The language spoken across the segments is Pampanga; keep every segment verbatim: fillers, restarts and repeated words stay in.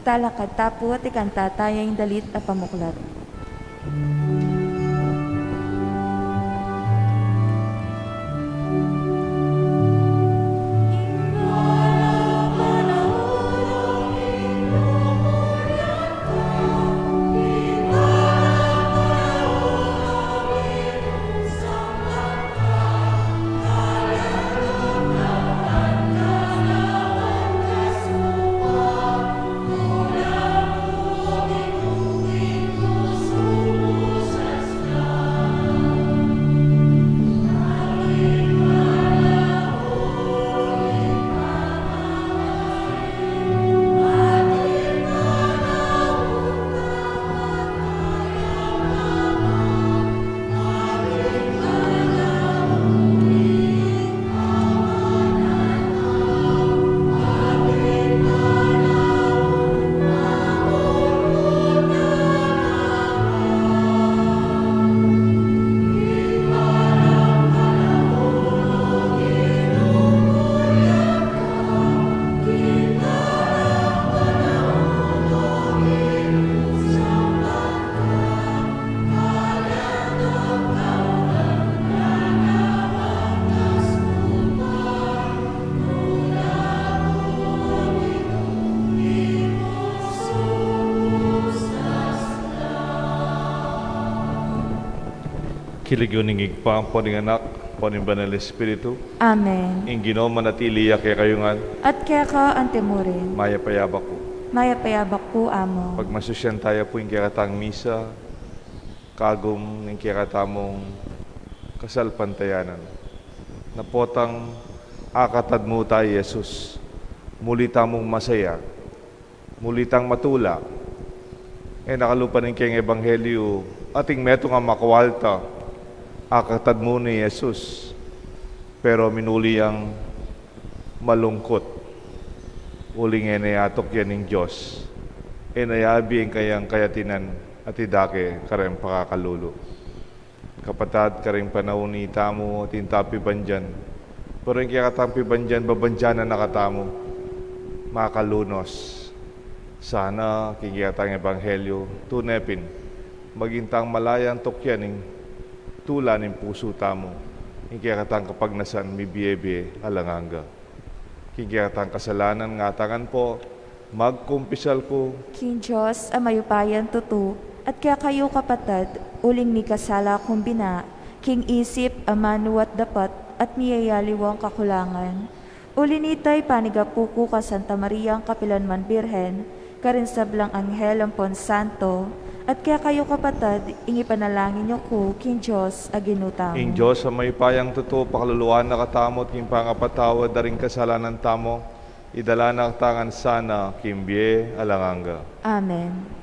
Talakad ta pu at ikanta taya ing dalit a pamuklat. King lagyu ning Ibpa, ampo ning Anak, ampo ning Banal Espiritu. Amen. Ing Ginu manatili ya kekayu ngan. At keka antimurin. Mayap a yabak pu. Mayap a yabak pu, Amo. Pagmasusyan taya pu ing kekatang misa, kagum ning kekatamung kasalpantayanan. Na potang akatad mu ta i Jesus, muli tamung masaya, muli tang matula. E na kalupa ning keng ebanghelyu, ating metung a makwalta, akatad mu ne i Jesus, pero minuli yang malungkut, uling e ne atukyan ing Dios, e ne ayabe ing kayang kayatinan, at idake kareng pakakalulu. Kapatad, karing panaun itamu, atin tang pibandian. Pero ing kekatang pibandian, babandianan na katamu. Makalunos. Sana, king kekatang ebanghelyu, tune pin, maging tang malayang tukyan ing tula ning pusu tamu. Ing kekatang kapagnasan, mibie-bie alang angga. King kekatang kasalanan, ngatangan pu, magkumpisal ku king Dios a mayupayang tutu, at kekayu kapatad, uling mikasala kung bina, king isip, amanu at dapat, at miyayaliwang kakulangan. Uli nita, ipanigapu ku kang Santa Mariang kapilanman Birhen, karing sablang anghel ampon santo, at kekayu kapatad, ing ipanalangin yu ku king Dios a Ginu tamu. Ing Dios a mayupayang tutu, pakaluluan na katamu at king pangapatawad da ring kasalanan tamu, idala na katamu ngan sana king bie alang angga. Amen.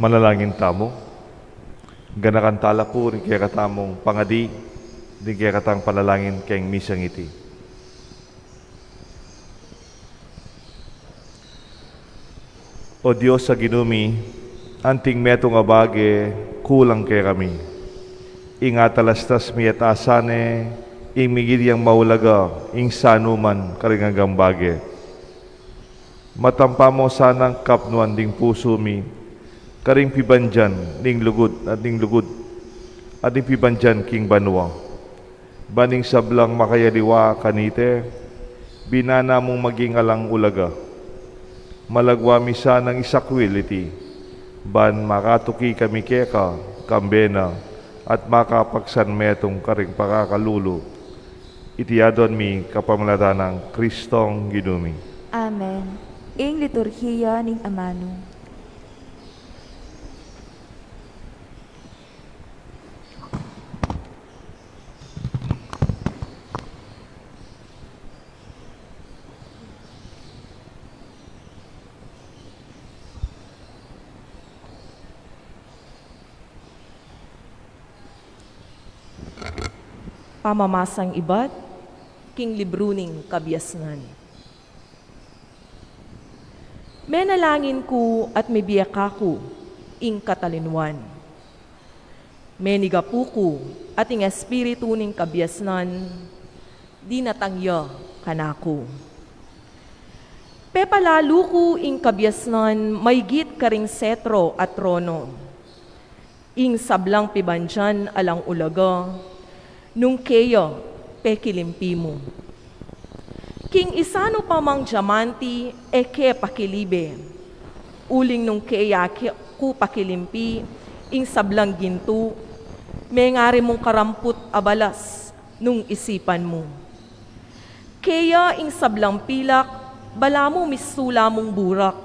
Manalangin tamu. Ganakan tala pu ring kekatamung pangadi, ding kekatang panalangin keng misang iti. O Dios a Ginu mi, anting metung a bage kulang kekami. Ing atalastas mi at asane, ing migit yang maulaga, ing sanuman karing anggang bage. Matampa mo sanang kapnuan ding pusu mi, karing pibandian ning lugud at ning lugud, at ning pibandian king banua. Ban ing sablang makayaliwa kanite, binana mung maging alang ulaga. Malagwa mi sanang isakwil iti, ban makatuki kami keka, kambe na, at makapagsanmetung karing pakakalulu. Iti adwan mi kapamilatan nang Kristong Ginu mi. Amen. Ing liturhiya ning amanu. Pamamasang ibat king libru ning kabiasnan. Menalangin ku at mibie kaku ing katalinuan. Menigapu ku at ing espiritu ning kabiasnan dinatang ya kanaku. Pepalalu ku ing kabiasnan maygit karing setro at trono. Ing sablang pibandian alang ulaga, nung keya pekilimpi mu. King isanu pa mang diamante e ke pakilibe, uling nung keya ke-, ku pakilimpi ing sablang gintu, mengari mung karamput a balas nung isipan mu. Keya ing sablang pilak, balamu misula mung burak.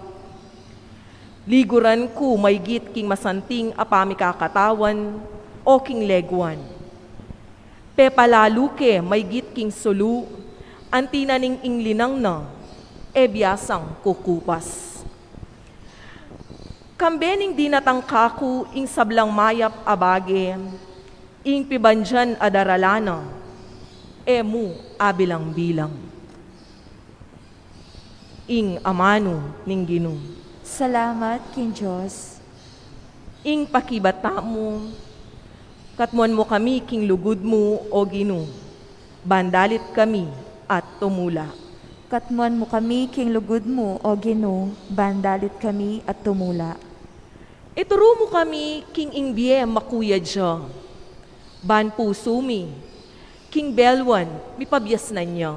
Liguran ku maygit king masanting a pamikakatawan o king leguan. Pepalalu ke maygit king sulu, anti na ning ing linang na e biasang kukupas. Kambe ning dinatang kaku ing sablang mayap a bage, ing pibandian a daralan na e mu abilang-bilang. Ing amanu ning Ginu. Salamat king Dios. Ing pakibat tamu. Katmuan mu kami king lugud mu, O Ginu, ban dalit kami at tumula. Katmuan mu kami king lugud mu, O Ginu, ban dalit kami at tumula. Ituru mu kami king ing bie makuyad ya, ban pusu mi king belwan mipabiasnan ya.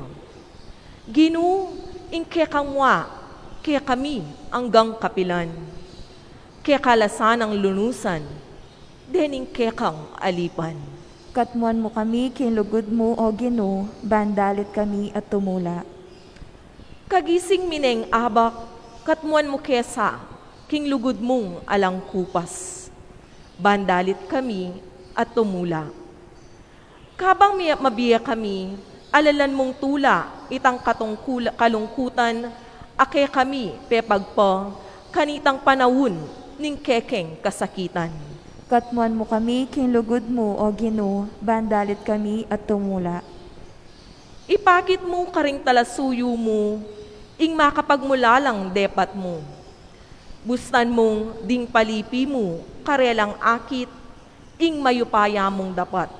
Ginu, ing kekang mua kekami anggang kapilan, keka la sanang lunusan dening kekang alipan. Katmuan mu kami king lugud mu, O Ginu, ban dalit kami at tumula. Kagising mi neng abak, katmuan mu ke sa king lugud mung alang kupas, ban dalit kami at tumula. Kabang mi-, mabie kami, alalan mung tula itang katungkul-, kalungkutan, a kekami pepagpa kanitang panaun ning kekeng kasakitan. Katmuan mu kami king lugud mu, O Ginu, ban dalit kami at tumula. Ipakit mu karing talasuyu mu ing makapagmulalang depat mu. Bustan mung ding palipi mu karelang akit ing mayupaya mung dapat.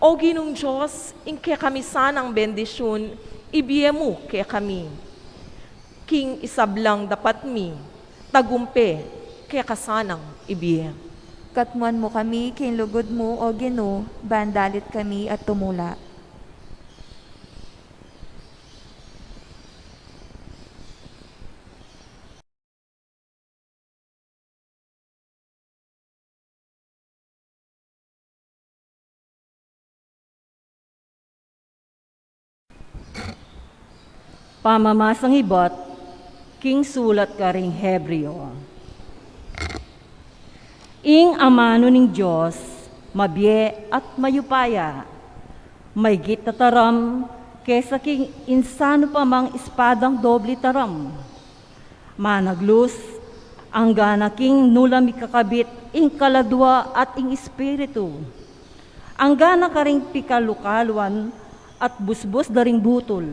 O Ginung Dios, ing kekami sanang bendisyun ibie mu kekami. King isablang dapat mi, tagumpe keka sanang ibie. Katmuan mu kami king lugud mu, O Ginu, ban dalit kami at tumula. Pamamasang ibat king sulat karing Hebreo. Ing amanu ning Dios, mabie at mayupaya, maygit a taram kesa king insanu pa mang espadang doble taram. Managlus, anggana king nu la mikakabit ing kaladua at ing espiritu, anggana karing pikalukaluan at busbus da ring butul.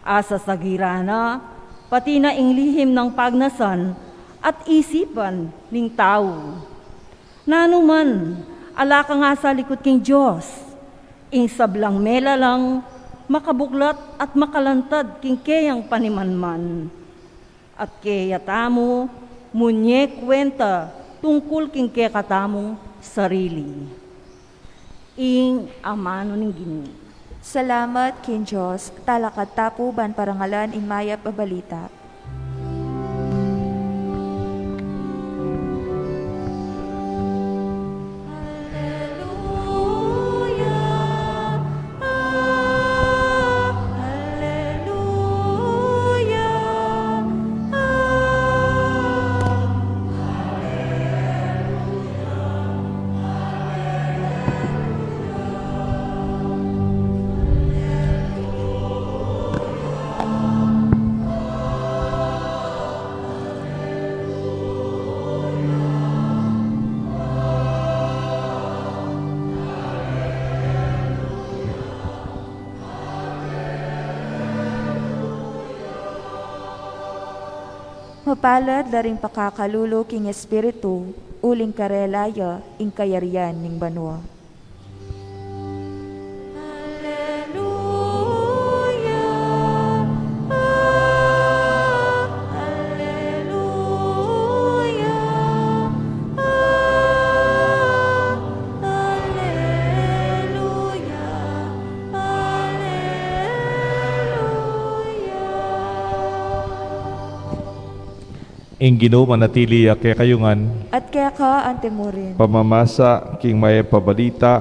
Asasagiran na pati na ing lihim nang pagnasan at isipan ning tau. Nanu man, ala ka nga salikut king Dios, ing sablang melalang, makabuklat at makalantad king keyang panimanman. At keya tamu munye kuwenta tungkul king kekatamung sarili. Ing amanu ning Ginu. Salamat king Dios. Talakad ta pu ban parangalan ing mayap a balita. Alleluia, alleluia, alleluia. Mapalad la ring pakakalulu king Espiritu, uling karela ya ing kayarian ning banua. Alleluia, ah, alleluia, ah, alleluia, alleluia. Ing Ginu manatili ya kekayu ngan. At keka antimurin. Pamamasa king mayap a balita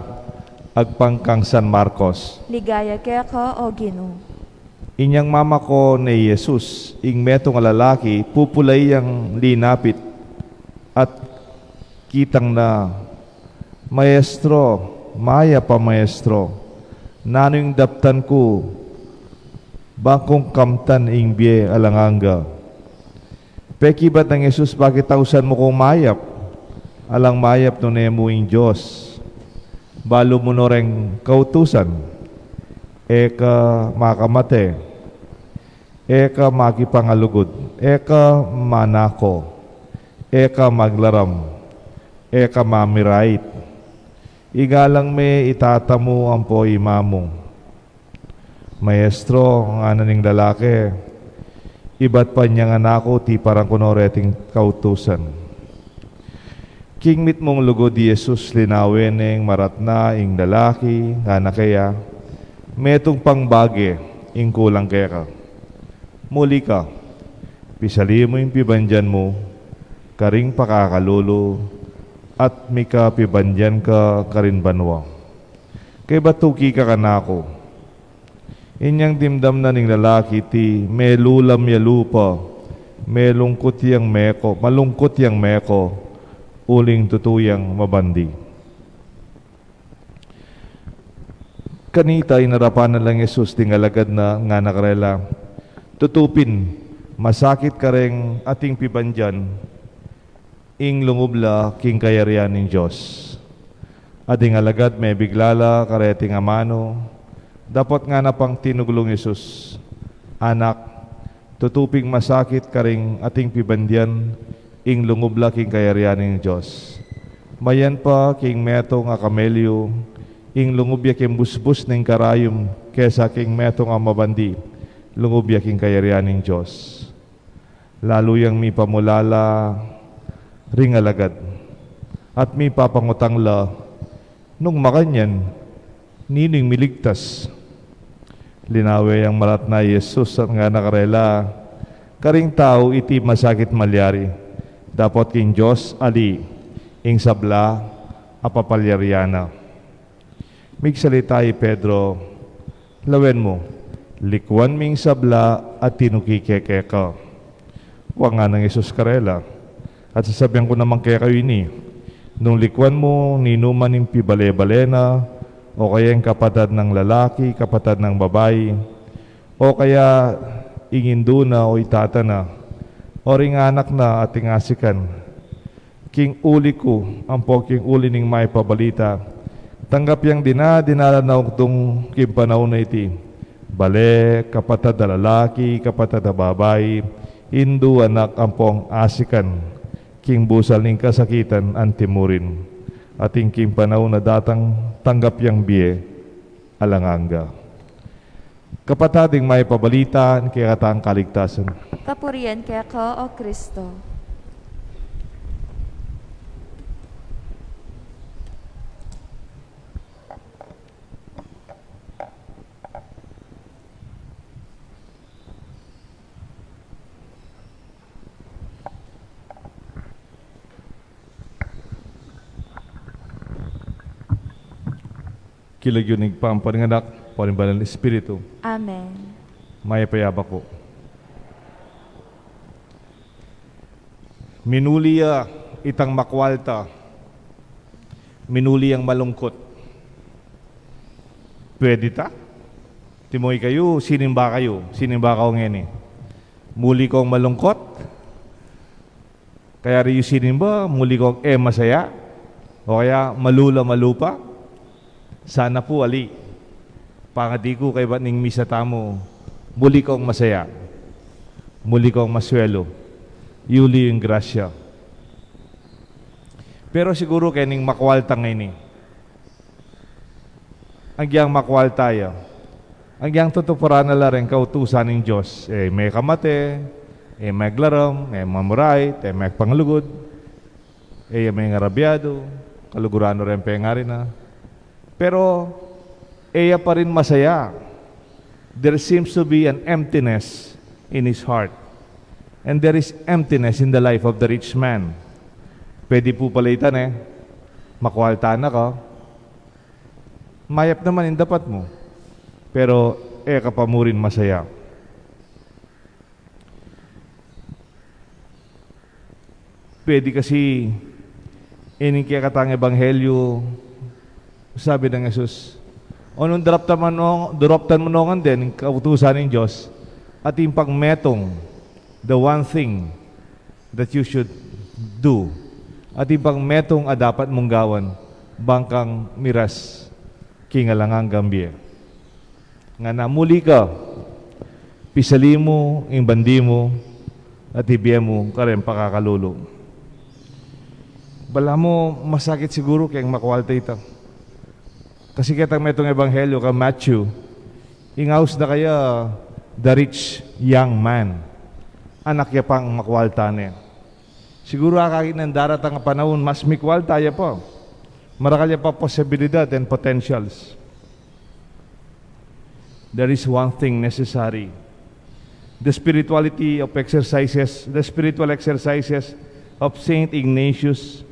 agpang kang San Marcos. Ligaya keka, O Ginu. Inyang mamako ne i Jesus, ing metung a lalaki pupula yang linapit at kitang na, "Maestro, mayap a Maestro, nanu ing daptan ku bang kung kamtan ing bie alang angga?" Pekibat nang Jesus, "Bakit tausan mu kung mayap? Alang mayap nune mu ing Dios. Balu mu no reng kautusan: E ka makamate, e ka makipangalugud, e ka manako, e ka maglaram, e ka mamirait. Igalang me i tata mu ampo i ina mu." "Maestro," ngana ning lalaki, "ibat pa nya ngan aku tiparan ku no reting kautusan." King mitmung lugud i Jesus, linawe neng maratna ing lalaki, ngana keya, "Metung pang bage ing kulang keka. Muli ka, pisali mu ing pibandian mu karing pakakalulu, at mikapibandian ka karin banua. Kaybat tuki ka kanaku. Inyang dimdam na ning lalaki iti melulam ya lupa, melungkut yang meko, malungkut yang meko, uling tutu yang mabandi. Kanita, inarapan na lang Jesus ding alagad na, ngana karela, tutu pin, masakit kareng ating pibandian ing lungub la king kayarian ning Dios. At ding alagad mebigla la kareting amanu, dapot ngana pang tinuglung Jesus, Anak, tutu ping masakit karing ating pibandian ing lungub la king kayarian ning Dios. Mayan pa king metung a kamelyu ing lungub ya king busbus ning karayum kesa king metung a mabandi lungub ya king kayarian ning Dios. Lalu yang mipamulala ring alagad at mipapangutang la, nung makanyan, ninu ing miligtas? Linawe yang malatna i Jesus at ngana karela, karing tau iti masakit malyari, dapot king Dios ali ing sabla a papalyarian na. Migsalita i Pedro, lawen mu, likuan me ing sabla a tinuki ke keka. Ngana nang Jesus karela, at sasabian ku naman kekayu ini, nung likuan mu ninuman ing pibale-bale na, o kaya ing kapatad nang lalaki, kapatad nang babai, o kaya ing indu na o i tata na, o ring anak na at ing asikan, king uli ku, ampo king uli ning Mayap a Balita, tanggap yang dina-dinalan na ukdung king panaun a iti. Bale, kapatad a lalaki, kapatad a babai, indu, anak, ampong asikan, king busal ning kasakitan anti murin. At ing king panaun a datang, tanggap yang bie alang angga. Kapatad, ing Mayap a Balita ning kekatang kaligtasan. Kapurian keka, O Kristo. King lagyu ning Ibpa, ampo ning Anak, ampo ning Banal a Espiritu. Amen. Mayap a yabak ku. Minuli ya itang makwalta. Minuli yang malungkut. Pwede ta? Timo ikayu, sinimba kayu, sinimba kayu ngeni. Muli kong malungkut? Kaya ri yu sinimba, muli kong e masaya, o kaya malula malupa. Sana pu ali. Pangadi ku kaybat ning misa tamu, muli kong masaya, muli kong maswelu. Yuli ing grasya. Pero siguru keng makwalta ngeni, agyang makwalta ya, agyang tutuparan na la reng kautusan ning Dios. E mekamate, e meglaram, e mamurait, e megpanglugud, e ya mengarabyadu, kaluguran no reng pengari na. Pero e ya pa rin masaya. There seems to be an emptiness in his heart. And there is emptiness in the life of the rich man. Pwede pu pala ita ne, makwalta na ka, mayap naman ing dapat mu, pero e ka pa mu rin masaya. Pwede kasi, ining kekatang ebanghelyu, sabi nang Jesus, o nung daraptan mu no, daraptan mu no ngan den ing kautusan ning Dios, atin pang metung, the one thing that you should do, atin pang metung a dapat mung gawan, bang kang miras king alang anggang bie. Ngana, muli ka, pisali mu ing bandi mu, at ibie mu kareng pakakalulu. Balamu masakit siguru keng makwalta ita. Kasi ketang metung ebanghelyu kang Matthew, ing aus na kaya the rich young man, anak ya pang makwalta ne. Siguru akakit neng daratang a panaun, mas mikwalta ya pa. Marakal ya pa posibilidad and potentials. There is one thing necessary. The spirituality of exercises, the spiritual exercises of Saint Ignatius,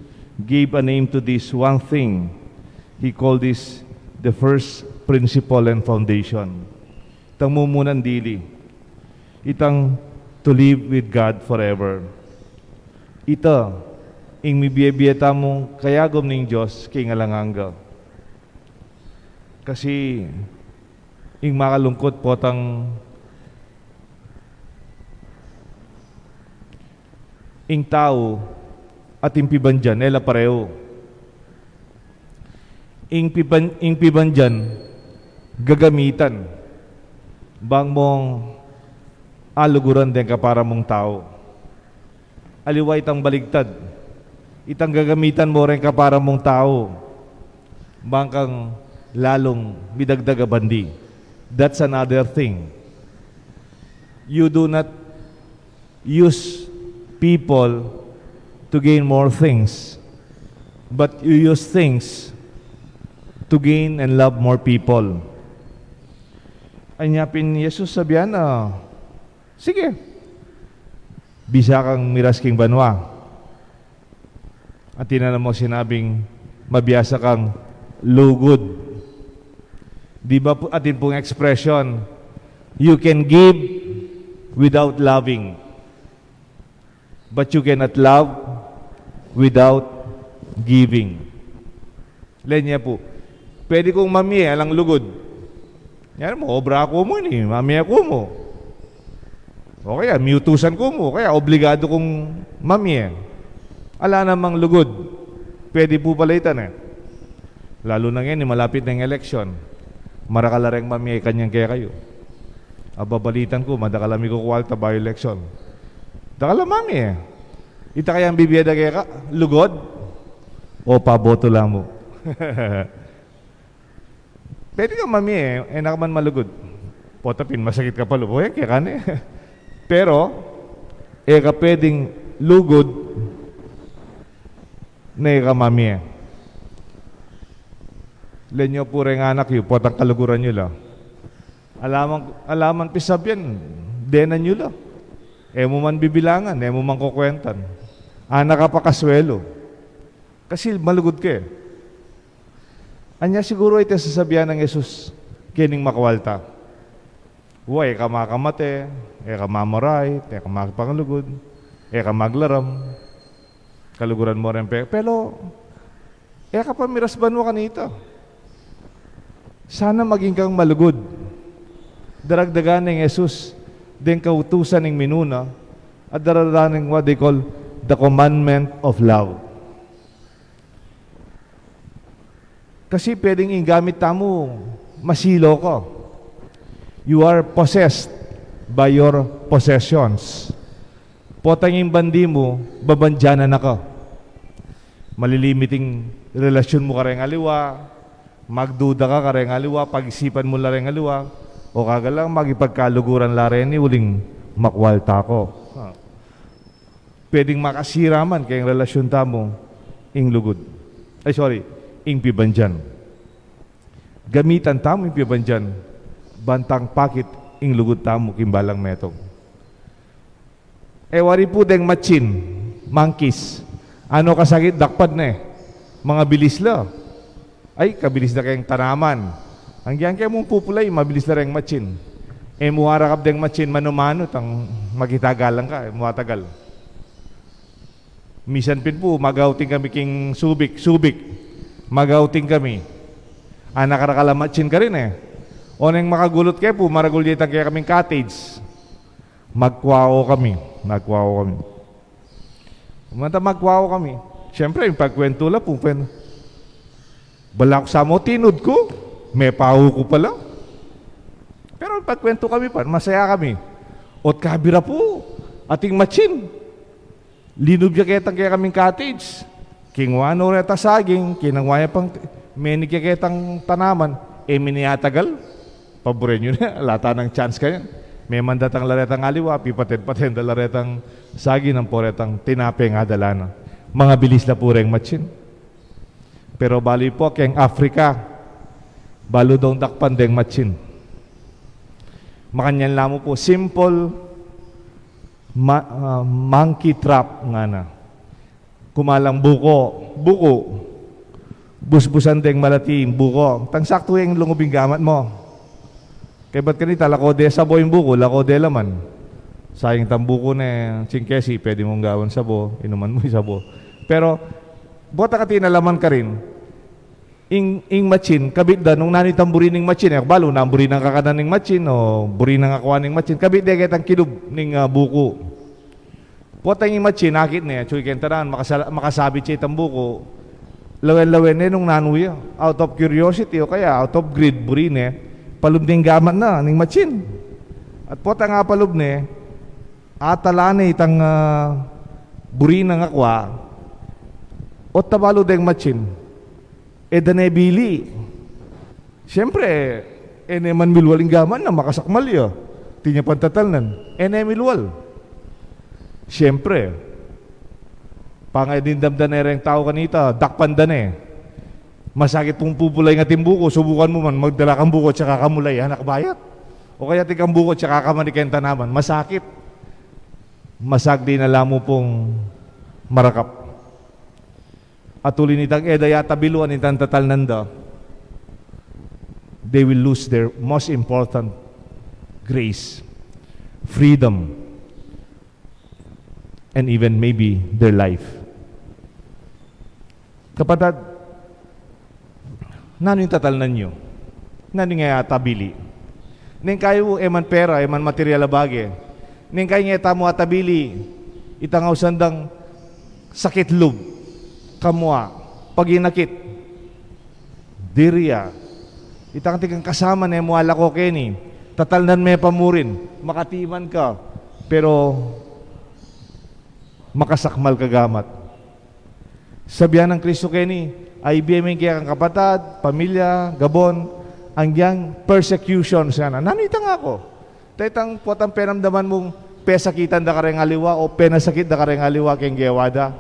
gave a name to this one thing. He called this the first principle and foundation. Itang mumunan dili. Itang to live with God forever. Ita ing mibie-bie tamung kayagum ning Dios king alang angga. Kasi ing makalungkut potang ing tau at ing pibandian, e la pareho. Ing piban-, ing pibandian, gagamitan bang mong aluguran deng kapara mung tau. Aliwa itang baligtad. Itang gagamitan mo reng kapara mung tau, bang kang lalung midagdag a bandi. That's another thing. You do not use people to gain more things, but you use things to gain and love more people. Anya pin Jesus sabian, ah, sige, bisa kang miras king banua. Atin na mu sinabing mabiasa kang lugud. Di ba pu-, atin pung expression, "You can give without loving, but you cannot love without giving." Lenya pu, pwede kung mamie alang lugud. Yan mu, obra ku mu ini, mamie ku mu. O kaya, miutusan ku mu, o kaya obligado kung mamie. Ala namang lugud. Pwede pu pala ita, ne? Lalu na ngeni, malapit na ing eleksyon. Marakal la reng mamie kanyan kekayu. Ababalitan ku, madakal a mikukualta bayu eleksyon. Dakal a mamie. Ita kayang bibie da keka, lugud? O paboto la mu. Pwede kang mamie, e na ka man malugud. Pota pin, masakit ka pa lub. O, yan, keka ne. Pero, e ka pwedeng lugud na e ka mamie. Lenya pu reng anak yu, potang kaluguran yu la. Ala man, ala man pin sabian, denan yu la. E mu man bibilangan, e mu man kukwentan. Anak ka pa kasuelu. Kasi malugud ka e. Anya siguru ita sasabian nang Jesus kening makualta. Wa, e ka makamate, e ka mamarait, e ka makipanglugud, e ka maglaram. Kaluguran mu reng pe-, pero e ka pa miras banua kanita. Sana maging kang malugud. Daragdagan neng Jesus deng kautusan ning minuna, at daragdagan neng what they call the commandment of love. Kasi pwedeng ing gamit tamu, masilo ka. You are possessed by your possessions. Potang ing bandi mu, babandianan na ka. Malilimit ing relasyon mu kareng aliwa, magduda ka kareng aliwa, pag-isipan mu la reng aliwa, o kaga lang, makipagkaluguran la reni uling makualta ka. Pwedeng makasira man keng relasyon tamu ing lugud. Ay, sorry, ing pibandian. Gamitan tamu ing pibandian, bantang pakit ing lugud tamu king balang metung. E wari pu deng matsin, monkeys. Ano kasakit dakpan ne? Mangabilis la. Ay, kabilis da keng tanaman. Anggiang ke mung pupulai, mabilis la reng matsin. E mu arakap deng matsin, manu-manu, tang makitagalan ka, e mu atagal. Misan pin pu, mag-outing kami king Subic, Subic. Mag-outing kami. Anak, arakal a matsin karin e. Oneng makagulut ke pu, maragul ya itang kekaming cottage. Magkuao kami. Magkuao kami. Manta magkuao kami. Siyempre, ing pagkwentu la pu, kwen-, bala ku sa mu, tinud ku. Mepau ku pala. Pero pagkwentu kami pa, masaya kami. Ot kabira pu, ating matsin. Linub ya ketang kekaming cottage. Kingwa no retang saging, kinangwa ya pang, menig ya ketang tanaman, e mi ne atagal. Paburen yu ne, ala tanang chance kanyan. Memandatang la retang aliwa, pipatid-patid da la retang saging ampo retang tinape ing adala na. Mangabilis la pu reng matsin. Pero balu pu keng Africa, balu dong dakpan deng matsin. Makanyan la mu pu, simple ma-, ah, monkey trap ngana. Kumalang buko, buko. Busbusan deng malati ing buko. Tang saktu ing lungub ing gamat mu. Kaybat kanita, lako de sabo ing buko, lako de laman. Sayang tang buko ne, singkesi, pwede mung gawan sabo, inuman mu ing sabo. Pero, bota kati na laman karin, ing, ing matsin, kabit da, nung nanu itang buri ning matsin, e ku balu nung buri nang kakanan ning matsin, o buri nang akwa ning matsin, kabit de ketang kilub ning, ah, buko. Potang ing matsin, akit ne, atyu keng tanan, makasala-, makasabit ya itang buko. Lawen-lawen ne nung nanu ya, out of curiosity o kaya out of greed, buri ne, palub ne ing gamat na ning matsin. At potang apalub ne, atala ne itang, ah, buri nang akwa, o tabalu deng matsin, e da ne bili. Siyempre, e ne man milwal ing gamat na, makasakmal ya. Atin ya pang tatalnan. E ne milwal. Siyempre, pangay din damdanan reng tau kanita, dakpan da ne. Masakit pung pupulayan ating buko, subukan mu man, magdala kang buko, tsaka ka mulay, anak bayat. O kaya atin kang buko, tsaka ka manikeng tanaman, masakit. Masagdi na la mu pung marakap. At uli nitang e da ya tabiluan itang tatalnan da, they will lose their most important grace, freedom, and even maybe their life. Kapatad, nanu ing tatalnan yu? Nanu ing e atabili? Neng kayu, e man pera, e man material a bage. Neng kayu ing e tamu atabili, itang ausan dang sakit lub, kamua, paginakit, dirya, itang atin kang kasama ne mu alako keni, tatalnan me pa murin, makatiman ka, pero makasakmal ka gamat. Sabian nang Kristu keni, a ibie me ing kekang kapatad, pamilya, gabon, anggiyang persecution, sana. Nanu itang aku? Tetang potang penamdaman mung pesakitan da kareng aliwa o penasakit da kareng aliwa keng gewa da.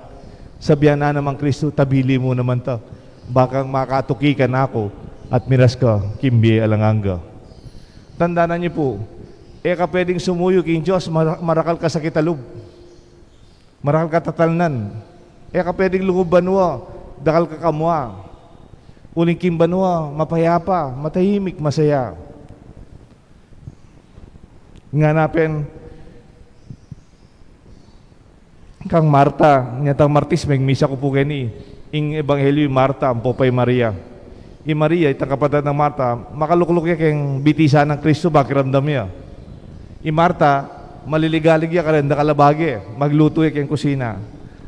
Sabian na namang Kristu, tabili mu naman ta. Bakang makatuki kanaku at miras ka king bie alang angga. Tandanan yu pu, e ka pwedeng sumuyu king Dios, mara-, marakal ka sakit a lub. Marakal ka tatalnan. E ka pwedeng lungub banua, dakal ka kamua. Uling king banua, mapayapa, matahimik, masaya. Ngana pin kang Marta, inyang Martis, megmisa ku pu keni, ing ebanghelyu i Marta, ampo pa i Maria. I Maria, itang kapatad nang Marta, makalukluk ya keng bitisan nang Kristu, pakiramdam ya. I Marta, maliligalig ya kareng dakal a bage, maglutu ya keng kusina.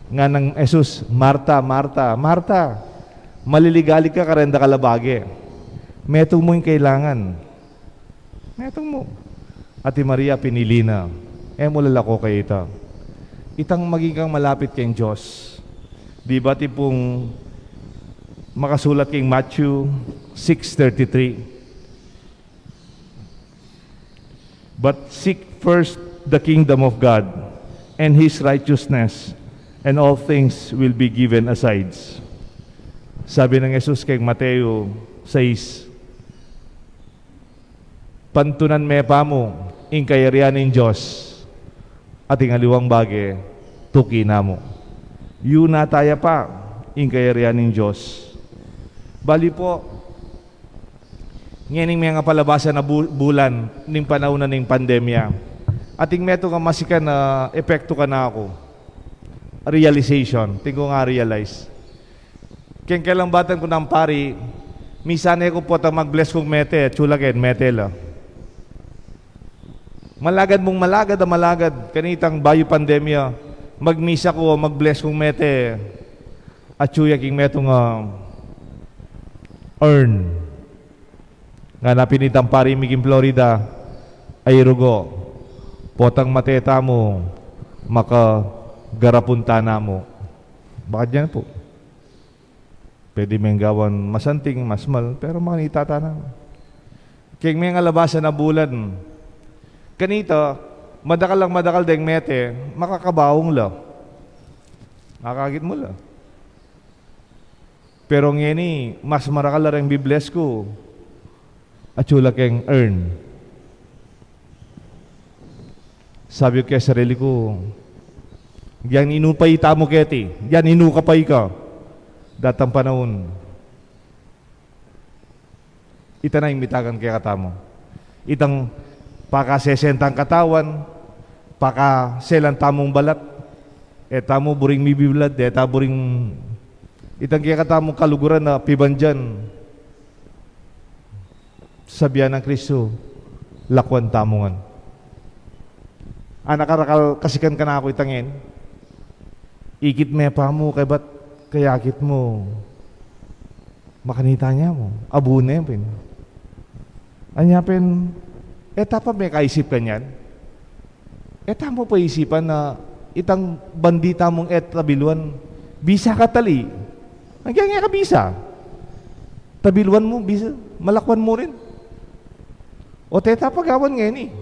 Nganang Jesus, "Marta, Marta, Marta, maliligalig ka kareng dakal a bage. Metung mu ing kailangan. Metung mu." At i Maria, pinili na. E mu lalako kayta. Itang maging kang malapit keng Dios. Di ba atin pung makasulat keng Matthew six thirty-three? "But seek first the kingdom of God and his righteousness, and all things will be given asides." Sabi nang Jesus keng Mateo sais, "Pantunan me pa mu ing kayarian ning Dios, at ing aliwang bage tuki na mu." Yu na taya pa ing kayarian ning Dios. Bali pu, ngening mengapalabasan a bu-, bulan ning panaun na ning pandemya, atin metung a masikan a epektu kanaku. Realization, atin kung a-realize. Keng kelang batan ku nang pari, misa ne ku potang mag-bless kung mete, atyu la keng mete la. Malagad mung malagad a malagad, kanitang bayu pandemya, magmisa ku, mag-bless kung mete, atyu ya king metung a urn. Ngana pin itang pari mi king Florida, "Ay rugo, potang mate tamu, makagarapun ta namu." Bakit yan pu? Pwede meng gawan masanting, masmal, pero makanita ta na. Keng mengalabasan a bulan, kanita, madakal lang madakal deng mete, makakabaung la. Makakagit mu la. Pero ngeni, mas marakal la reng bi-bless ku, atyu la keng urn. Sabi ku keng sarili ku, Yan inu pay tamu keti, yan inu ka pay ka. Datang panaun, ita na ing mitagan kekatamu. Itang pakasesentang katawan, pakaselan tamung balat, e tamu buring mibiblad, e ta buring itang kekatamung kaluguran a pibandian. Sabian nang Kristo, lakwan tamu ngan. Anak, karakal kasikan kanaku itang en. Ikit me pa mu, kaybat kayakit mu, makanita ne mu, abu ne pin. Anya pin, e ta pa me kaisip kanyan? E tamu pa isipan na itang bandi tamung e tabiluan, bisa ka tali. Agyang e ka bisa. Tabiluan mu, bisa, malakwan mu rin. O te ta pagawan ngeni.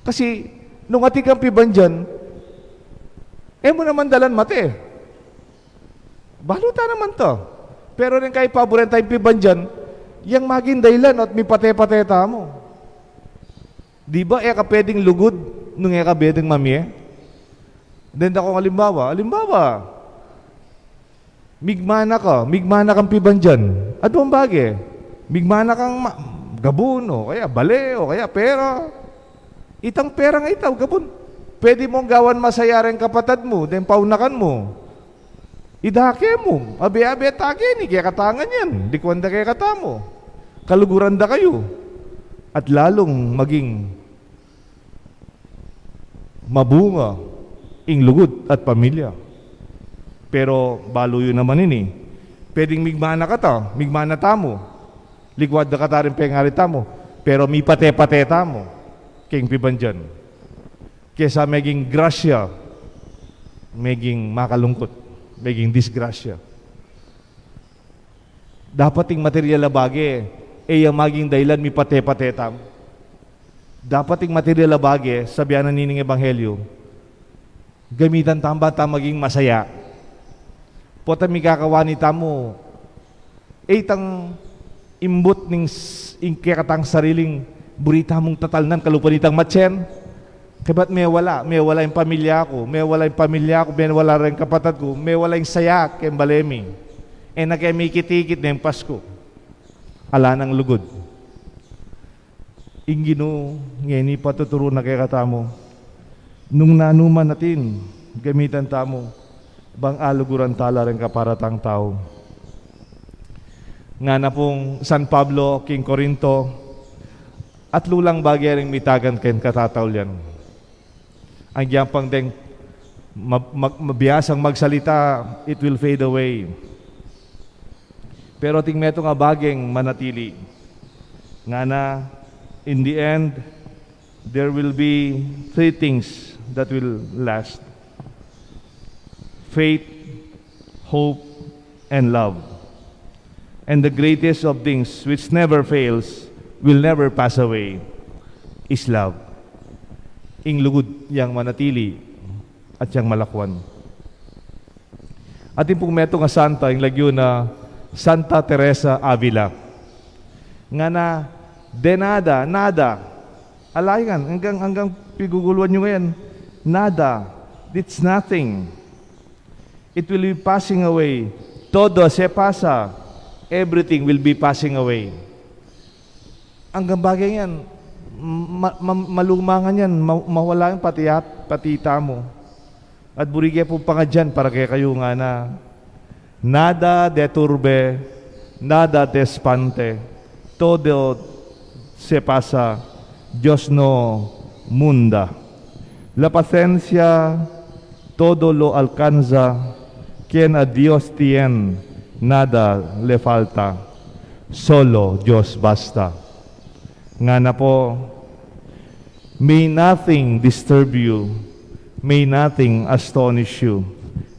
Kasi, nung atin kang pibandian, e mu naman dalan mate. Balu ta naman ta. Pero rin kay paburen tayung pibandian, yang maging dahilan at mipate-pate tamu. Di ba, e ka pwedeng lugud nung e ka pwedeng mamie? Denda kong alimbawa, alimbawa, migmana ka, migmana kang pibandian. Aduang bage, migmana kang ma-, gabun, o kaya bale, o kaya pera. Itang pera nga ita, gabun. Pwede mung gawan masaya reng kapatad mu, deng paunakan mu. Idake mu, abe-abe ta keni, kekata ngan yan, likuan da kekatamu. Kaluguran da kayu. At lalung maging mabunga ing lugud at pamilya. Pero balu yu naman ini, pwedeng migmana kata, migmana tamu, likuad da kata ring pengari tamu, pero mipate-pate tamu keng pibandian. Kesa meging grasya, meging makalungkut, meging disgrasya. Dapat ing material a bage, e ya maging dahilan mipate-pate tamu. Dapat ing material a bage, sabian na nining ebanghelyo, gamitan tamu ban ta maging masaya. Pota mikakawani tamu, e itang imbut ning s-, ing kekatang sariling buri tamung tatalnan kalupa nitang matsen. Kaybat mewala, mewala ing pamilya ku, mewala ing pamilya ku, mewala ring kapatad ku, mewala ing saya keng bale mi. E na ke mikit-ikit neng Pasku. Ala nang lugud. Ing Ginu ngeni patuturu na kekatamu, nung nanu man atin, gamitan tamu, bang aluguran ta la ring kaparatang tau. Ngana pung San Pablo king Corinto, atlu lang bage ring mitagan keng katataulian. Agyang pang deng ma-, ma-, mabiasang magsalita, it will fade away. Pero atin metung a bageng manatili. Ngana, in the end, there will be three things that will last: faith, hope, and love. And the greatest of things, which never fails, will never pass away, is love. Ing lugud yang manatili at yang malakwan. Atin pung metung a santa, ing lagyu na Santa Teresa Avila. Ngana, de nada, nada. Ala yan, anggang, anggang piguguluan yu ngayan. Nada. It's nothing. It will be passing away. Todo se pasa. Everything will be passing away. Anggang bage yan, ma-, ma-, maluma ngan yan, ma-, mawala yan, pati at-, pati tamu. At buri ke pung pangadyan para kekayu, ngana, nada te turbe, nada te espante, todo se pasa, Dios no munda. La paciencia todo lo alcanza, quien a Dios tien, nada le falta, solo Dios basta. Ngana pu, may nothing disturb you, may nothing astonish you,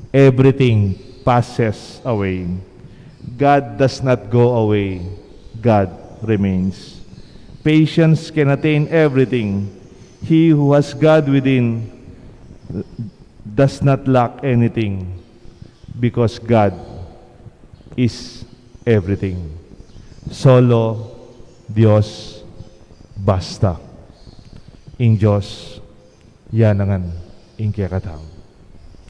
everything passes away. God does not go away, God remains. Patience can attain everything. He who has God within does not lack anything, because God is everything. Solo Dios basta. Ing Dios, ya na ngan ing kekatang.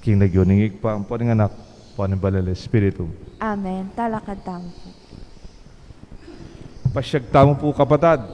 King lagyu ning Ibpa, ampo ning Anak, ampo ning Banal a Espiritu. Amen. Talakad tamu pu. Pasyag tamu pu, kapatad,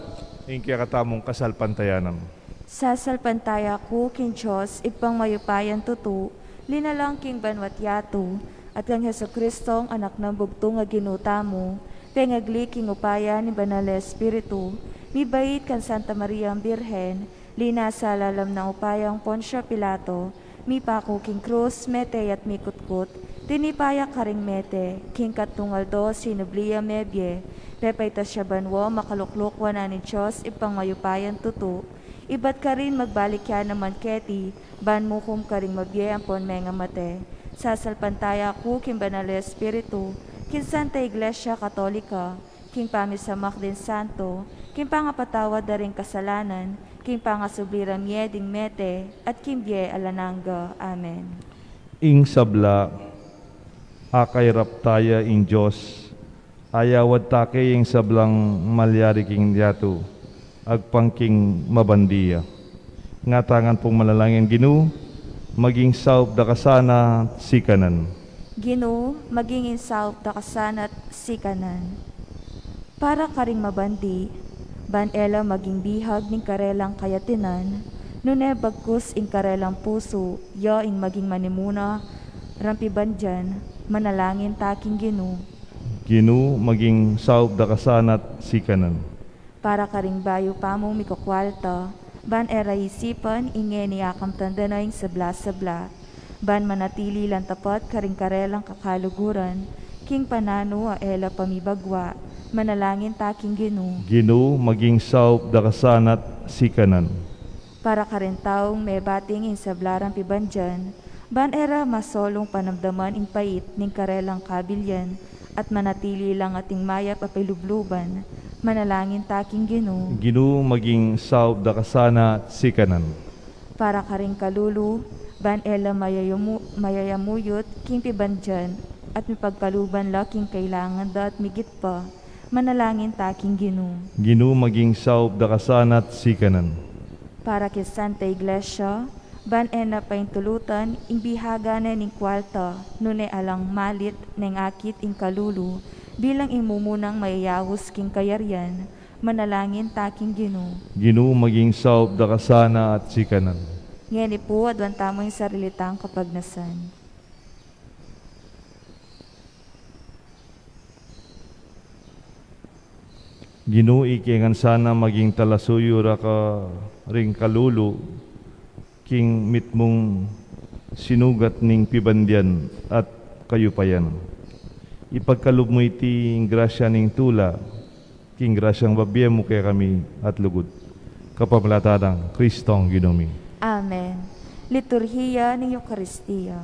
ing kekatamung kasalpantayanan. Sasalpantaya ku king Dios, Ibpang mayupayang tutu, linalang king banua't yatu, at kang Jesucristong Anak nang bugtung a Ginu tamu, pengagli king upaya ning Banal a Espiritu, mibait kang Santa Mariang Birhen, linasa lalam ning upayang Poncio Pilato, mipaku king krus, mete at mikutkut, tinipa ya karing mete, king katlung aldo sinubli ya mebie, pepaitas ya banua, makalukluk wanan ning Dios Ibpang mayupayang tutu, ibat karin magbalik ya naman keti, ban mukum karing mabie ampon mengamate. Sasalpantaya ku king Banal a Espiritu, king Santa Iglesia Katolika, king pamisamak ding santo, king pangapatawad da ring kasalanan, king pangasubli ra mie ding mete, at king bie alang angga. Amen. Ing sabla, akairap ta ya ing Dios, ayawad ta ke ing sablang malyari king yatu, agpang king mabandi ya. Nga ta ngan pung manalangin, Ginu, maging saup da ka sana't sikanan. Ginu, maging saup da ka sana't sikanan. Para karing mabandi, ban e la maging bihag ning karelang kayatinan, nune bagkus ing karelang pusu, ya ing maging manimuna rang pibandian, manalangin ta king Ginu. Ginu, maging saup da ka sana't sikanan. Para karing bayu pamung mikukualta, ban e ra isipan ing ngeni akamtan da na ing sabla-sabla, ban manatili lang tapat karing karelang kakaluguran, king pananu a e la pamibagua, manalangin ta king Ginu. Ginu, maging saup da ka sana't sikanan. Para karing taung mebating ing sabla rang pibandian, ban e ra masolung panamdaman ing pait ning karelang kabilian, at manatili lang ating mayap a pilubluban, manalangin ta king Ginu. Ginu, maging saup da ka sana't sikanan. Para karing kalulu, ban e la mayayamu-, mayayamuyut king pibandian, at mipagkaluban la king kailangan da at migit pa, manalangin ta king Ginu. Ginu, maging saup da ka sana't sikanan. Para king Santa Iglesia, ban e na paintulutan ing bihagan ne ning kualta, nune alang malit neng akit ing kalulu, bilang ing mumunang mayayaus king kayarian, manalangin ta king Ginu. Ginu, maging saup da ka sana't sikanan. Ngeni pu, aduan tamu ing sarili tang kapagnasan. Ginu, ika ngan sana maging talasuyu ra karing kalulu, king mitmung sinugat ning pibandian at kayupayan. Ipagkalub mu iti ing grasya ning tula, king grasyang babie mu kekami at lugud. Kapamilatan nang Kristong Ginu mi. Amen. Liturhiya ning Eukaristia.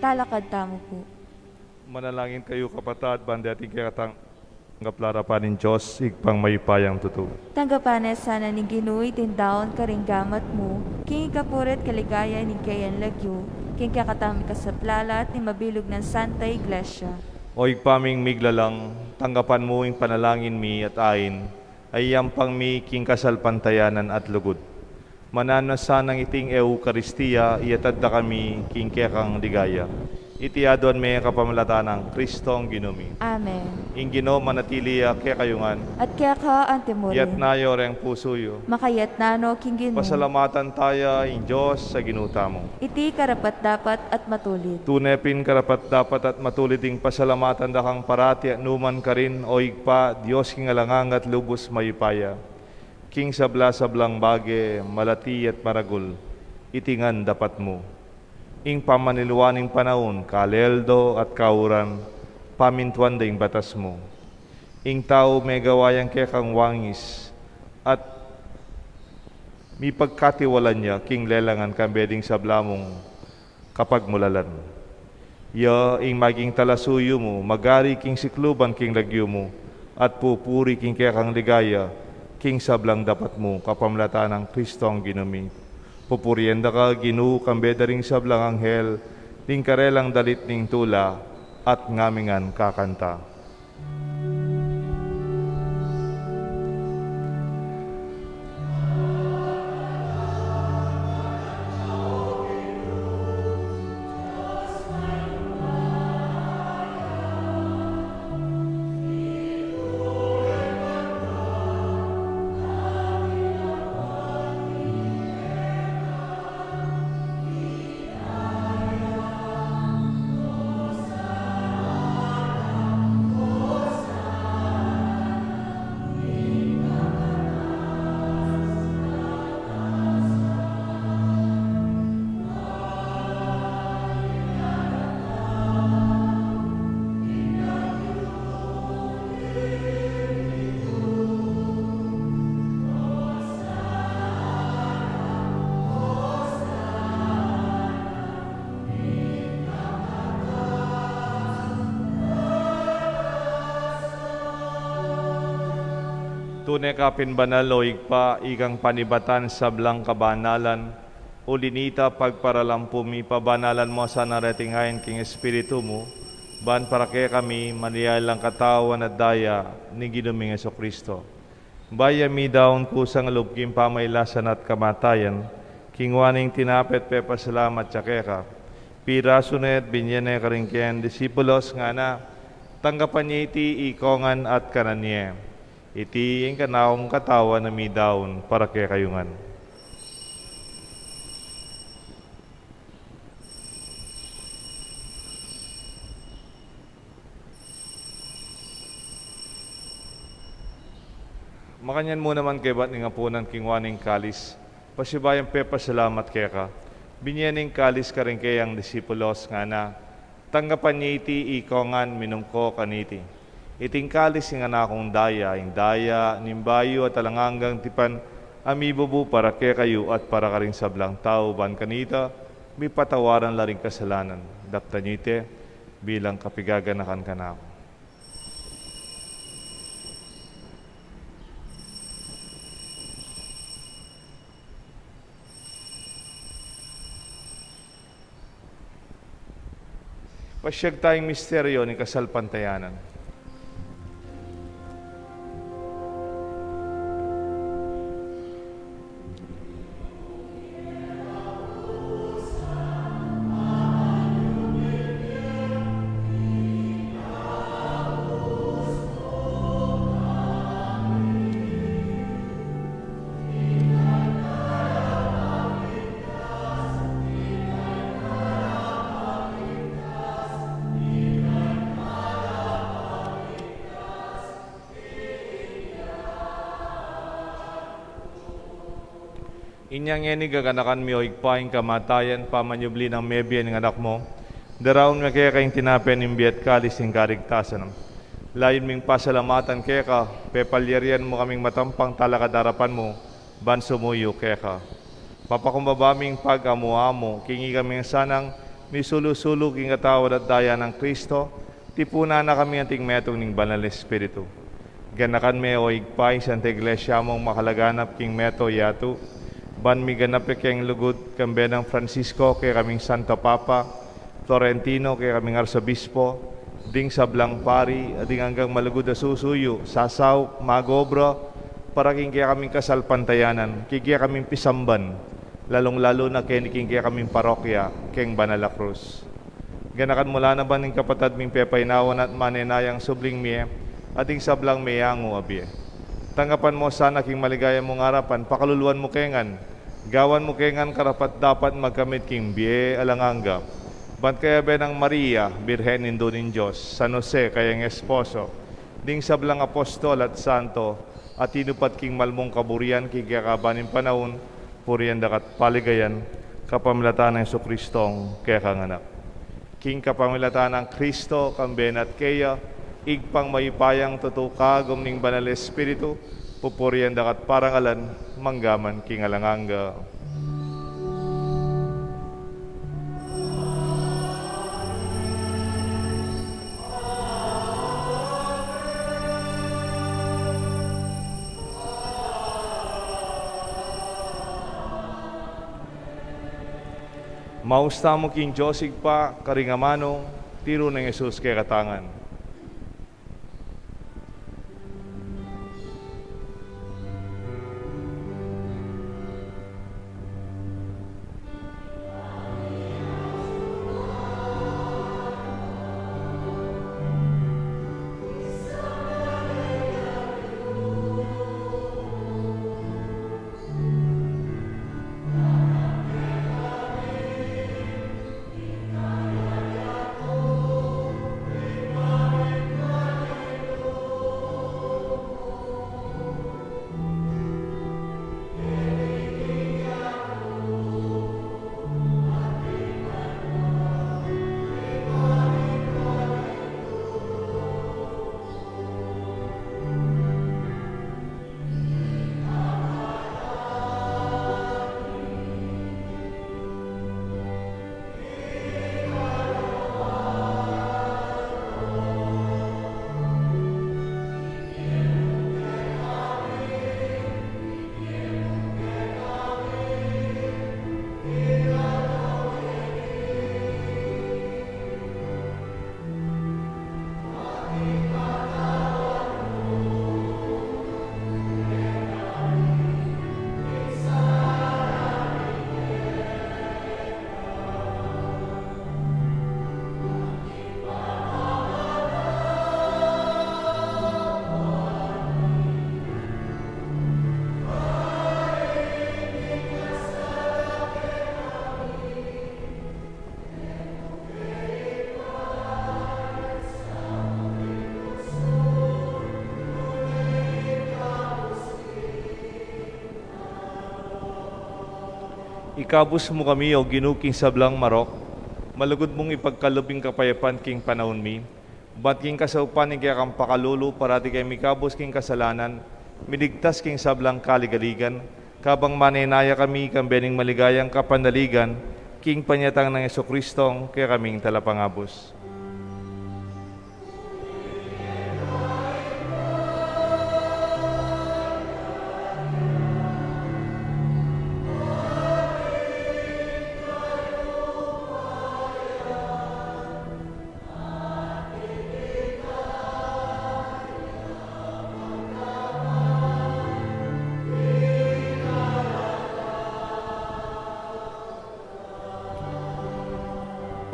Talakad tamu pu. Manalangin kayu, kapatad, ban deting kekatang tanggap la arapan ning Dios, Ibpang mayupayang tutu. Tanggapan na sana ning Ginu iting daun karing gamat mu, king ikapuri at kaligayan ning keyang lagyu, king kekatamung kasaplalan at ning mabilug nang Santa Iglesia. O Ibpa ming miglalang, tanggapan mu ing panalangin mi at ain, a iyampang mi king kasalpantayanan at lugud. Mananu na sanang iting Eukaristia, iyatad da kami king kekang ligaya. Iti aduan mi kapamilatan nang Kristong Ginu mi. Amen. Ing Ginu manatili ya kekayu ngan. At keka antimurin. Iyatas yu reng pusu yu. Makayatas no king Ginu. Pasalamatan taya ing Dios a Ginu tamu. Iti karapat-dapat at matulid. Tune pin karapat-dapat at matulid ing pasalamatan da kang parati at nukarin man, O Ibpa, Dios king alang angga at lubus mayupaya. King sabla-sablang bage, malati at maragul, iti ngan dapat mu. Ing pamaniluan ning panaun, kaleldo at kauran, pamintuan da ing batas mu. Ing tau megawa yang kekang wangis, at mipagkatiwalan ya king lelangan kambe ding sabla mung kapagmulalan. Ya ing maging talasuyu mu, magari king sikluban king lagyu mu, at pupuri king kekang ligaya, king sablang dapat mu, kapamilatan nang Kristong Ginu mi. Pupurian da ka, Ginu, kambe da ring sablang anghel, ding karelang dalit ning tula, at ngami ngan kakanta. Tune ka pin banal, O Ibpa, ikang panibatan sablang kabanalan, uli na nita pagparalampu mi, pabanalan mu sana reting ain king Espiritu mu, ban para kekami manyari lang katawan at daya ning Ginu ming Jesucristo. Bayu ya midaun kusang lub king pamailasan at kamatayan, kinua ne ing tinape at pepasalamat ya keka. Pirasu ne at binie ne karing keyang disipulos, ngana, tanggapan ye iti ikongan at kanan ye. Iti ing kanakung katawan a midaun para kekayu ngan. Makanyan mu naman kaybat ning apunan, kinua ne ing kalis, pasibayu yang pepasalamat keka, binie ne ing kalis karing keyang disipulos, ngana, tanggapan ye iti ikongan, minum ko kaniti. Iti ing kalis ning kanakung daya, ing daya ning bayu at alang anggang tipan, a mibubu para kekayu at para karing sablang tau, ban kanita mipatawaran la ring kasalanan. Daptan ye iti bilang kapaganakan kanaku. Pasiag taya ing misteryu ning kasalpantayanan. Inya ngeni gaganakan mi, O Ibpa, ing kamatayan, pamanyubli nang mebie ning Anak mu, daraun mi keka ing tinape ning bie at kalis ning kaligtasan. Layun ming pasalamatan keka, pepalyarian mu kaming matampang talakad king arapan mu, ban sumuyu keka. Papakumbaba ming pag-amu-amu, king ikami sanang Misulu-sulu king katawan at daya nang Kristo, tipunan na kami anting metung ning Banal Espiritu. Ganakan me, o Ibpa, ing Santa Iglesia mung makalaganap king mabilug a yatu, ban miganap ya keng lugud, kambe nang Francisco, kekaming Santo Papa, Florentino, kekaming Arsobispo, ding sablang pari, at ding anggang malugud a susuyu, sasaup, mag-obra, para king kekaming kasalpantayanan, king kekaming pisamban, lalung-lalu na keni king kekaming parokya, keng Banal a Krus. Ganakan mu la naman ing kapatad ming pepainawa at manenayang subling mie, at ing sablang meyangu a bie. Tanggapan mu sana king maligaya mung arapan, pakaluluan mu ke ngan, gawan mu ke ngan karapat-dapat magkamit king bie alang angga. Ban kayabe nang Maria, Birhen Indu ning Dios, San Jose, kayang esposo, ding sablang apostol at santo, a tinupad king malmung kaburian king kekaban ning panaun, purian da ka at paligayan, kapamilatan nang Jesucristong kekang Anak. King kapamilatan nang Kristo, kambe na at keya, Ibpang mayupayang tutu, kagum ning Banal Espiritu, pupurian da ka at parangalan, manggaman king alang angga. Maus tamu king Dios Ibpa, karing amanu, tiru nang Jesus kekatamu ngan. Ikabus mu kami, O Ginu, king sablang marok, malugud mung ipagkalub ing kapayapan king panaun mi, ban king kasaupan ning kekang pakalulu, parati keng mikabus king kasalanan, miligtas king sablang kaligaligan, kabang manenaya kami kambe ning maligayang kapanaligan, king panyatang nang Jesucristong kekaming Talapangabus.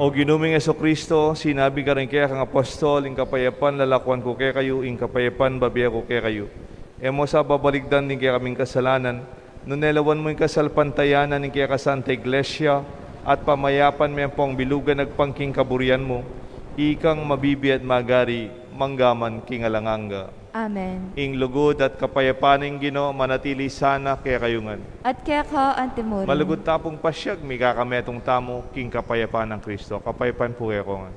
O Ginu ming Jesucristo, sinabi mu karing kekang apostol, ing kapayapan lalakuan ku kekayu, ing kapayapan bibie ku kekayu. E mu sa babaligdan ding kekaming kasalanan, nune lawan mu ing kasalpantayanan ning kekang Santa Iglesia, at pamayapan me ampong bilugan agpang king kaburian mu, ikang mabibie at magari, manggaman king alang angga. Amen. Ing lugud at kapayapan ning Ginu manatili sana kekayu ngan. At keka antimurin. Malugud ta pung pasiag, mikakametung tamu king kapayapan nang Kristo. Kapayapan pu kekayu ngan.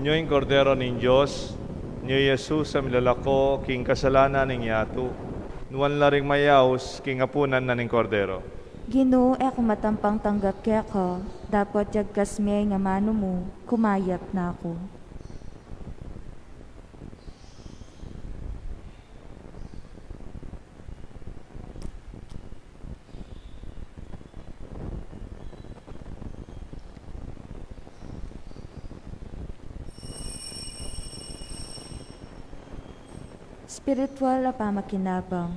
Nyo ing Kordero ning Dios, nyo i Jesus a milalako king kasalanan ning yatu. Nuan la ring mayaus king apunan na ning Kordero. Ginu, e ku matampang tanggap keka, dapot yagkas me ing amanu mu, kumayap na ku. Spiritual a pamakinabang.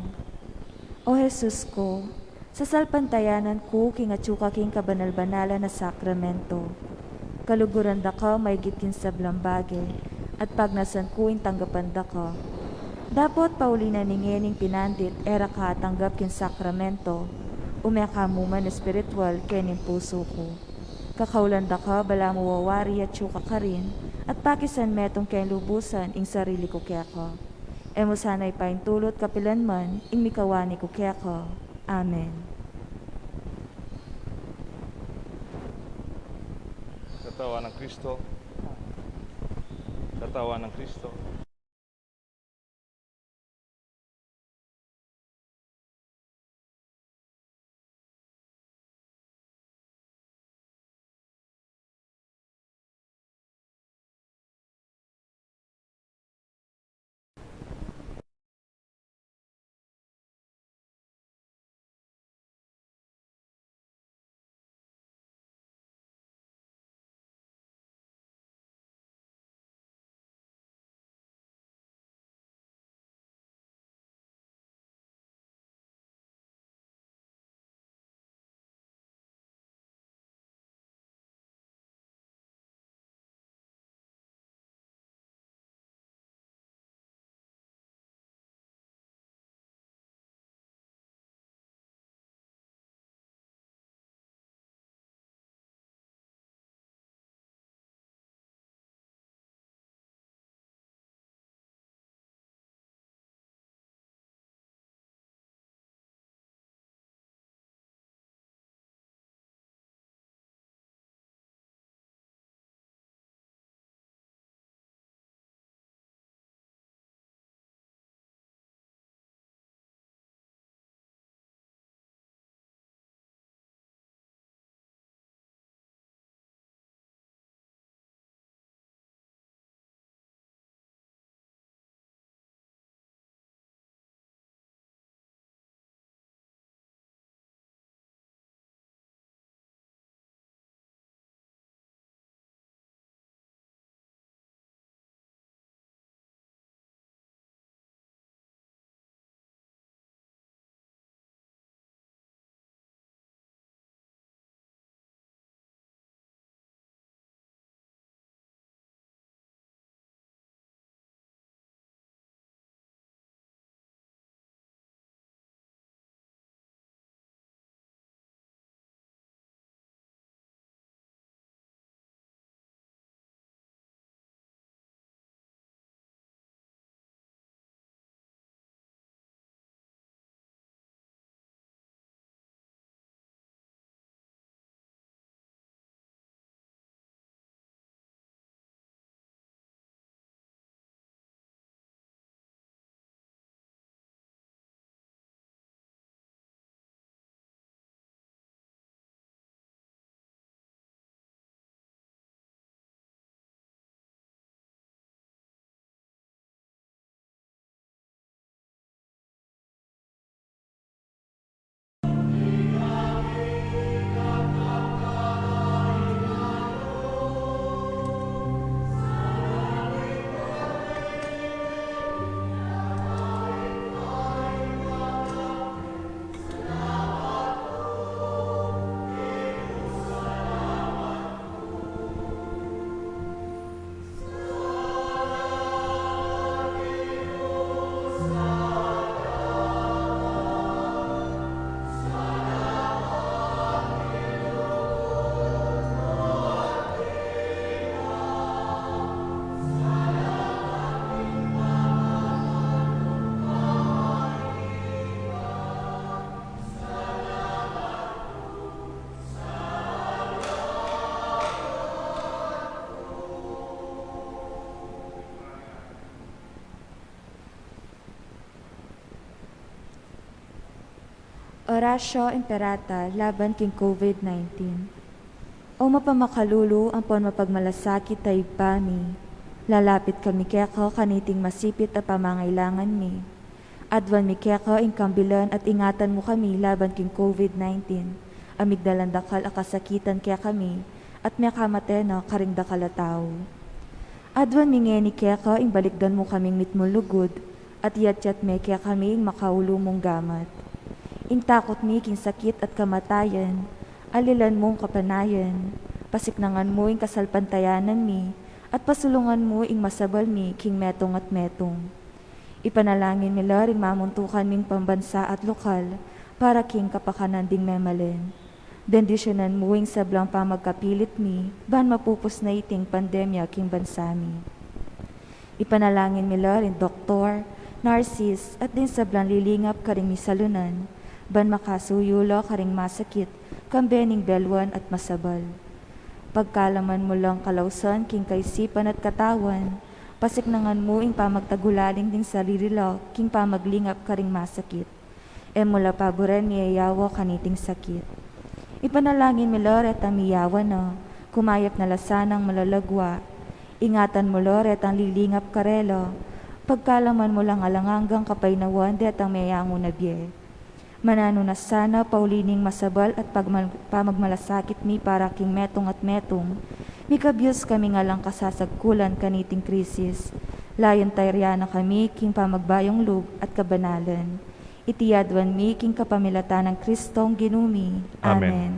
O Jesus ku, sasalpantayanan ku king atyu ka king kabanal-banalan a sakramento. Kaluguran da ka maigit king sablang bage, at pagnasan ku ing tanggapan da ka. Dapot pauli na ning ngening pinandit e ra ka atanggap king sakramento, ume ka mu man espiritual kening pusu ku. Kakaulan da ka balamu wawari atyu ka karin, at pakisan metung keng lubusan ing sarili ku keka. E mu sana ipaintulut kapilan man ing mikawani ku keka. Amen. Katawan nang Kristo. Katawan nang Kristo. Oratio Imperata laban king COVID nineteen. O mapamakalulu ampon mapagmalasakit a Ibpa mi, lalapit kami keka kaniting masipit a pamangailangan mi. Aduan mi keka ing kambilan at ingatan mu kami laban king COVID nineteen, a migdalan dakal a kasakitan kekami, at mekamate na karing dakal a tau. Aduan mi ngeni keka ing balikdan mu kaming mitmung lugud, at iyatyat me kekami ing makaulu mung gamat. Ing takut mi king sakit at kamatayan, alilan mung kapanayan, pasiknangan mu ing kasalpantayanan mi, at pasulungan mu ing masabal mi king metung at metung. Ipanalangin mi la ring mamuntukan ming pambansa at lokal para king kapakanan ding memalen. Bendisyunan mu ing sablang pamagkapilit mi, ban mapupus na iting pandemya king bansa mi. Ipanalangin mi la ring doktor, narsis, at ding sablang lilingap karing misalunan, ban makasuyu la karing masakit, kambe ning beluan at masabal. Pagkalaman mu lang kalausan king kaisipan at katawan, pasiknangan mu ing pamagtagulaling ding sarili la king pamaglingap karing masakit. E mu la paburen miyayawa kaniting sakit. Ipanalangin mi la retang miyawa na, kumayap na la sanang malalagwa. Ingatan mu la retang lilingap karela, pagkalaman mu lang alang anggang kapaynawan detang meyangu na bie. Mananu na sana pauli ning masabal at pagmal-, pamagmalasakit mi para king metung at metung, mikabyus kami ngan lang kasasagkulan kaniting krisis. Layun tayrian na kami king pamagbayung lub at kabanalan. Iti aduan mi king kapamilatan nang Kristong Ginu mi. Amen. Amen.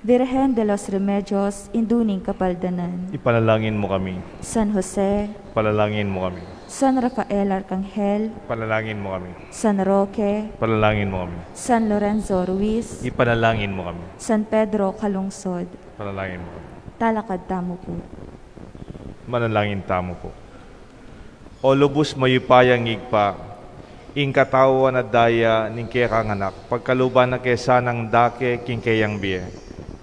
Virgen de los Remedios, Indu ning Kapaldanan. Ipanalangin mu kami. San Jose. Ipanalangin mu kami. San Rafael Arcangel. Ipanalangin mu kami. San Roque. Ipanalangin mu kami. San Lorenzo Ruiz. Ipanalangin mu kami. San Pedro Calungsod. Ipanalangin mu kami. Talakad tamu pu. Manalangin tamu pu. O lubus mayupayang Ibpa, ing katawan at daya ning kekang Anak, pagkaluban na ke sanang dake king keyang bie,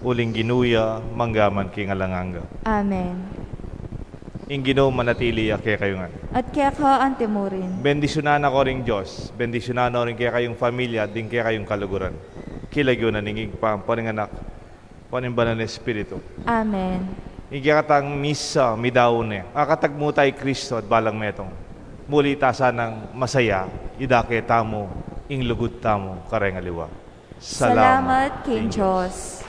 uling Ginu ya mangga man king alang angga. Amen. Ing Ginu manatili ya kekayu ngan. At keka antimurin. Bendisyunan na ko ring Dios, bendisyunan na ring kekayung familia, ding kekayung kaluguran. King lagyu na ning Ibpa, ampo ning Anak, ampo ning Banal a Espiritu. Amen. Ing kekatang misa midaun ne. Akatagmu ta i Kristo at balang metung, muli ta sanang masaya, idake tamu ing lugud tamu kareng aliwa. Salamat king Dios.